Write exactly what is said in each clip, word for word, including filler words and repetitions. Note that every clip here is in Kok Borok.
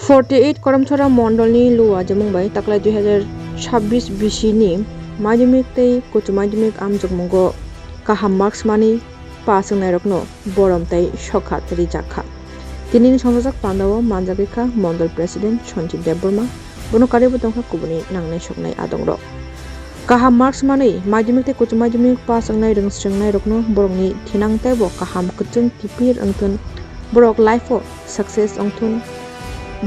Forty eight Karamchara Mondolni luwa jemung bai taklai dui hazar chabbish bisi ni madhyamik tei uccho madhyamik amjokmungo kaham marks mani pass wngnairokno borom tei sokha rijak kha. Tinini songchajak pandao manjagwi kha Mondol President Sanjit Debbarma, bono kariwi tongkha kubuni nangnai soknai adongrok. Kaham marks manwi madhyamik tei uccho madhyamik pass wngnai rwngsrwngnairokno borokni thinang teibo kaham kwchwng kipir wngthun, borok life-o success wngthun,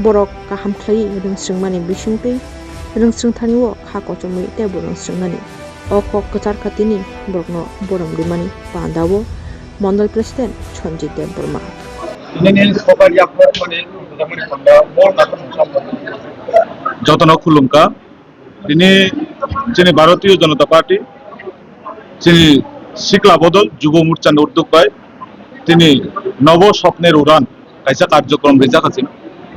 borok kaham khlaiwi rwngsrwngmani bisingtwi rwngsrwngthani-o kha kochomwi teibo rwngsrwngnani o kok kwchar kha tini borokno borom rimani pandao Mondol President Sanjit Debbarma. Nini sokar yapharmani bujamani panda bol nathok mungsa. Jotono khulumkha. Tini chini Bharatiya Janata Party, chini Sikla Bodol Jubo Morcha ni uddog bai tini Nobo Swapner Uran kaisa karjokrom rijak ha chini.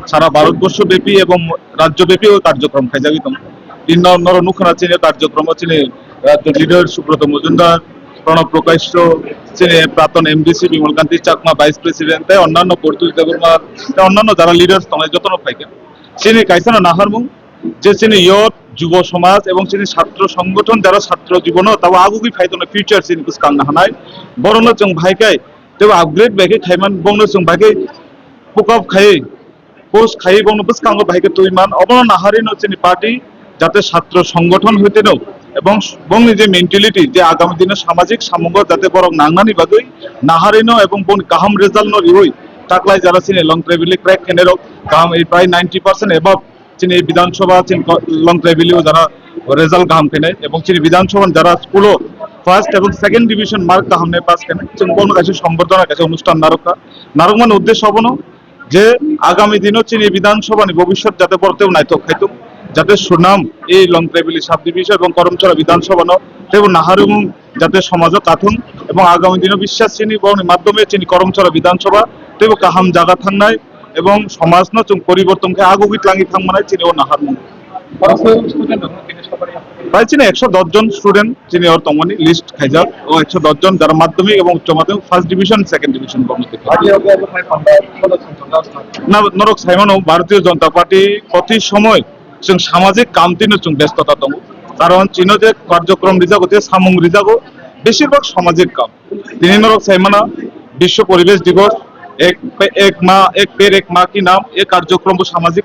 Sara Bharatborsho bepi ebong rajyo bepi o karjokrom khaijagwi tongo. Tini nor-, norok nukha na chini karjokromo chini rajyo leader Subroto Majumdar, Pranab Prakash, chini praton M D C Bimal Kanti Chakma Vice President tei onnanno Bortul Debbarma tei onnanno jara leaders tongnai jotono phaikha. Chini kaisa no naharmung je chini youth, jubo somaj ebong chini satro songgothon jara satro jibono tabo agugwi phai tongnai future chini bwskang nahanai, borokno chwng bahai khe tebo upgrade bai khe khaiman, bongno chwng bahai khe puck up khai, post khai, bongno bwskango bahai khe twiman, obono naharino chini party jate satro songgothon hoiteno ebong bongni je mentality je agami dino samajik samungo jate borok nangnani bagwi naharino ebong bongni kaham result no riwi taklai jara chini long travel crack khenai rok kaham, prai ninety percent above chini Bidhan Sabha, chini ko-, long travel o jara result kaham khenai, ebong chini Bidhan Sabha jara school o first ebong second division mark kaham nai pass khenai, chwng bono kaisa sombordhona kaisa onusthan narwkha. Narwkmani uddesho abono je agami dino chini Bidhan Sabha ni bobishyot jate borok tebo naithok khaitok, jate sunam ei long travel sub division ebong Karamchara Bidhan Sabha no tebo naharmung jate somajo kathung ebong agami dino biswas chini borokni madhyome chini Karamchara Bidhan Sabha teibo kaham jaga thangnai ebong somajno chwng poriborton khe agugwi tlangwi thangmanai chini o naharmung. Bai chini ekso dos jon student chini or tongmani list khaijak, o ekso dos jon jara madhyamik ebong uccho madhyamik first division, second division borokno twi. Na, norok saimano Bharatiya Janata Party proti somoy chwng samajik kam twino chwng bestota tongo. Karon chino je karjokrom rijago, je samung rijago, besirbak samajik kam. Tini norok saimano Biswa Poribesh Divos, ek pe-, ek ma, ek per ek ma ki naam, e karjokrom bo samajik.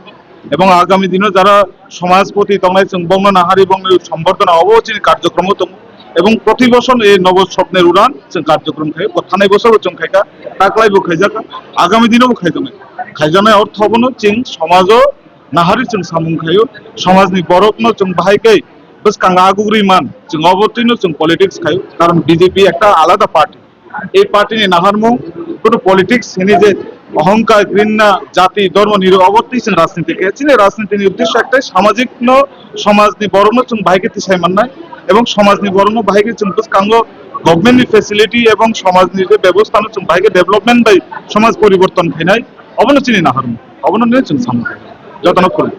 Ebong agami dino jara somaj proti tongnai chwng bongno nahari bongni sombordhona obo chini karjokromo tongo. Ebong proti bosor e Nobo Swapner Uran chwng karjokrom khai, bo thanai bosor bo chwng khaikha, taklai bo khaijakha, agami dino bo khaijaknai. Khaijaknai ortho bono chwng somajo nahari chwng samung khaio, somajni borokno chwng bahai khe bwskango agugri man, chwng obo twino chwng politics khaio, karon B J P ekta alada party. Ei party ni naharmung, kono politics hini je ohongkar, grinna, jati, dhormo niro obo twi chwng rajniti khe. Chini rajniti ni uddesho ektai samajik no, somajni borokno chwng bahai khe tisai mannai, ebong somajni borokno bahai khe chwng bwskango government ni facility ebong somajni je bebosta no chwng bahai khe development bai somaj poriborton khainai, obono chini naharmung, obono nini chwng samung. Jotono khulum.